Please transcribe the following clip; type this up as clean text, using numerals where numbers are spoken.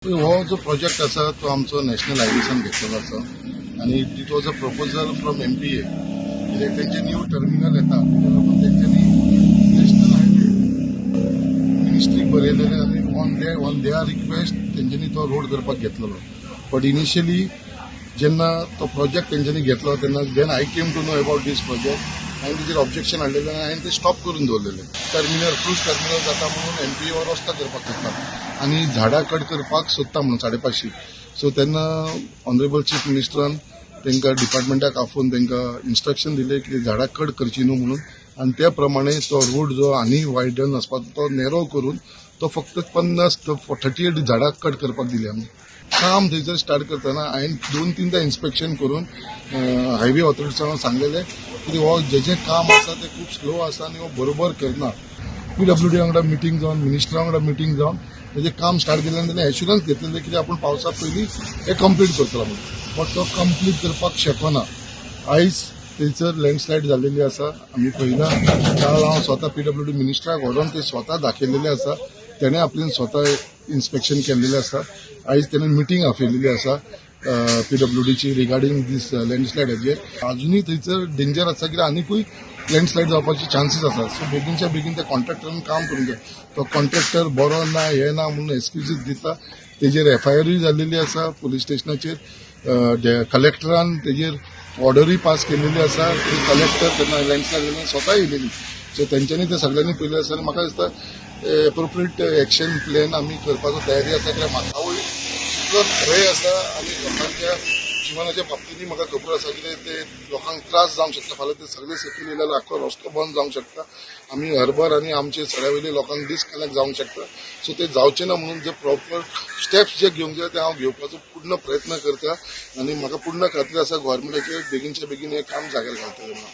हो जो प्रोजेक्ट आसा तो आमचो नॅशनल हायवेसान घेतलेलो आसा आनी it was a proposal from MPA, कित्याक तेंचे न्यू टर्मिनल येता, तेका लागून तेंच्यांनी नॅशनल हायवे मिनिस्ट्रीक बरयलेलें आनी on their request तेंच्यांनी तो रोड करपाक घेतलेलो. बट इनिशियली जेन्ना तो प्रोजेक्ट तेंच्यांनी घेतलो तेन्ना, then I came to know about this project. हांवें तेजेर ऑब्जेक्शन हाडलेलें आनी हांवें ते स्टॉप करून दवरलेलें. टर्मिनल, क्रूज टर्मिनल जाता म्हणून एमपीए रस्तो करपाक सोदता आनी झाडां कट करपाक सोदता म्हणून 550. सो तेन्ना ऑनरेबल चीफ मिनिस्टरान तांकां डिपार्टमेंटाक आफोवन तांकां इन्स्ट्रक्शन दिले की झाडां कट करची न्हू म्हणून. आनी त्या प्रमाणे तो रोड जो आनी वायडन आसपाचो तो नॅरो करून तो फक्त 50, 38 झाडां कट करपाक दिली आमी. काम थंयसर स्टार्ट करतना हांवें दोन तीनदा इन्स्पेक्शन करून हायवे ऑथॉरिटीजांक सांगलेलें की हो जेजें काम आसा तें खूब स्लो आसा आनी हो बरोबर करना. पीडब्ल्यूडी वांगडा मिटींग जावन, मिनिस्टरा वांगडा मिटींग जावन तेजें काम स्टार्ट केलें आनी तेणें एश्युरन्स घेतलेलें की आपूण पावसा पयलीं हें कंप्लीट करतलो म्हणून. बट तो कंप्लीट करपाक शकना. आयज थंयसर लँडस्लायड जाल्लेली आसा, आमी पळयला. काल हांव स्वता पीडब्ल्यूडी मिनिस्टराक व्हरोन ते स्वता दाखयलेले आसा. तेणें आपल्यान स्वता इन्स्पेक्शन केल्लेलें आसा. आयज तेणें मिटींग आपयलेली आसा पीडब्ल्यूडीची रिगार्डींग दीस लँडस्लायडाचेर. अजुनूय थंयसर डेंजर आसा, कित्याक आनिकूय लँडस्लायड जावपाचे चान्सीस आसा. सो बेगीनच्या बेगीन त्या कॉन्ट्रॅक्टरान काम करूंक जाय. तो कॉन्ट्रॅक्टर बरो ना, हें ना म्हणून एक्सक्युजीस दिता. तेजेर एफआयआरूय जाल्लेली आसा पुलीस स्टेशनाचेर. कलेक्टरान तेजेर ऑर्डरूय पास केलेली आसा. कलेक्टर तेन्ना लँडस्लायड जाल्ल्यान स्वता येयलेली. सो तेंच्यांनी ते सगळ्यांनी पयलें आसा आनी म्हाका दिसता एप्रोप्रिएट एक्शन प्लॅन आमी करपाचो तयारी आसा, कित्याक म्हाकावूय तितलोच भंय आसा आनी लोकांच्या जिवनाच्या बाबतींतय म्हाका खबर आसा, कितें ते लोकांक त्रास जावंक शकता. फाल्यां ते सगळे सकयल येयले जाल्यार आख्खो रस्तो बंद जावंक शकता. आमी हरबर आनी आमचे सड्या वयले लोकांक डिसकनेक्ट जावंक शकता. सो ते जावचे ना म्हणून जे प्रॉपर स्टेप्स जे घेवंक जाय ते हांव घेवपाचो पूर्ण प्रयत्न करता आनी म्हाका पूर्ण खात्री आसा, गव्हर्मेंटाचेर बेगीनच्या बेगीन हें काम जाग्यार घालतलें म्हणून.